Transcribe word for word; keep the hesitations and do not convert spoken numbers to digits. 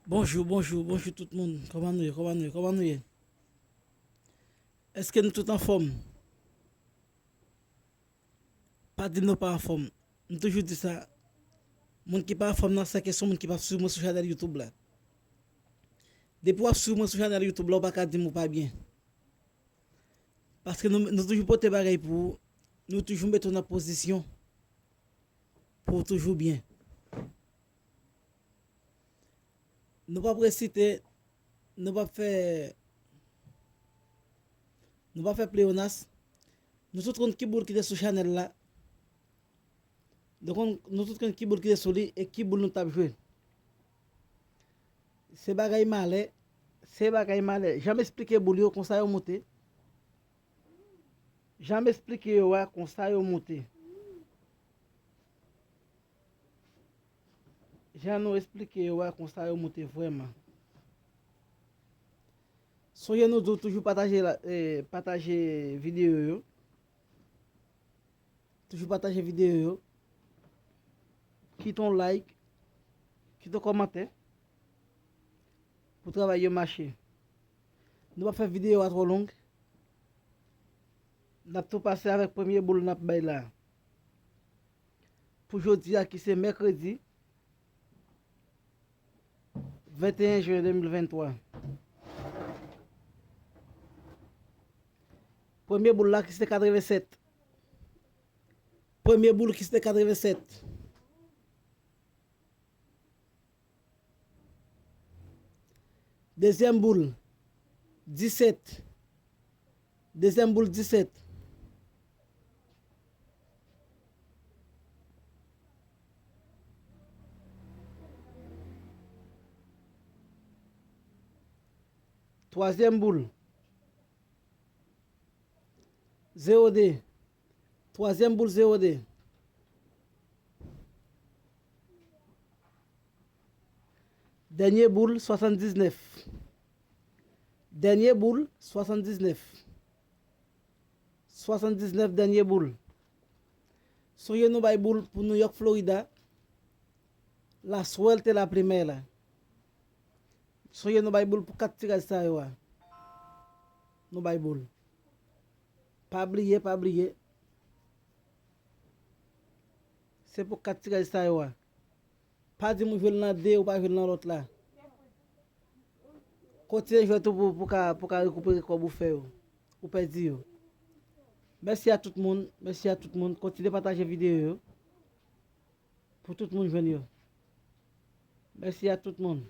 Bonjou, bonjou, bonjou tout moun. Kòman nou ye? Kòman nou ye? Kòman nou ye? Èske nou tout anfòm? Pa di m nou pa anfòm. M toujou di sa. Moun ki pa anfòm nan, se ke se moun ki p ap swiv mwen sou chanèl YouTube la. Depi w ap swiv mwen sou chanèl YouTube la, ou pa ka di m ou pa byen. Paske nou, nou toujou pote bagay pou ou. Nou toujou mete w nan pozisyon pou w toujou byen. Nou p ap resite, nou p ap fè, nou p ap fè pleyonas. Nou tout konn ki boul ki te sou chanèl la. Nou konn, nou tout konn ki boul ki te sou li e ki boul nou t ap jwe. Se bagay malè, se bagay malè. Jan m esplike boul yo, konsa yo moute. Jan m esplike yo a, konsa yo moute. Jan nou esplike yo a, konsa yo moute vrèman. Sonje nou di w toujou pataje la, eh, pataje videyo yo. Toujou pataje videyo yo. Kite yon like, kite yon kòmantè pou travay yo mache. Nou p ap fè videyo a twò long. N ap tou pase avèk premye boul n ap bay la. Pou jodi a ki se mèkredi venteyen jen de mil venntwa. Premye boul la ki se katrevennsèt. Premye boul ki se katrevennsèt. Dezyèm boul, disèt. Dezyèm boul, disèt. Twazyèm boul, zewo de. Twazyèm boul, zewo de. Dènye boul, swasanndiznèf. Dènye boul, swasanndiznèf. Swasanndiznèf, dènye boul. Sonje nou bay boul pou New York, Florida. La suerte, la primera. Sonje nou bay boul pou kat tiraj sa yo a. Nou bay boul. Pa bliye, pa bliye. Se pou kat tiraj sa yo a. Pa di m ou jwe l nan de, ou pa jwe l nan lòt la. Kontinye jwe tou pou, pou ka, pou ka rekipere kòb ou fè yo. Ou pèdi yo. Mèsi a tout moun, mèsi a tout moun. Kontinye pataje videyo yo. Pou tout moun jwenn yo. Mèsi a tout moun.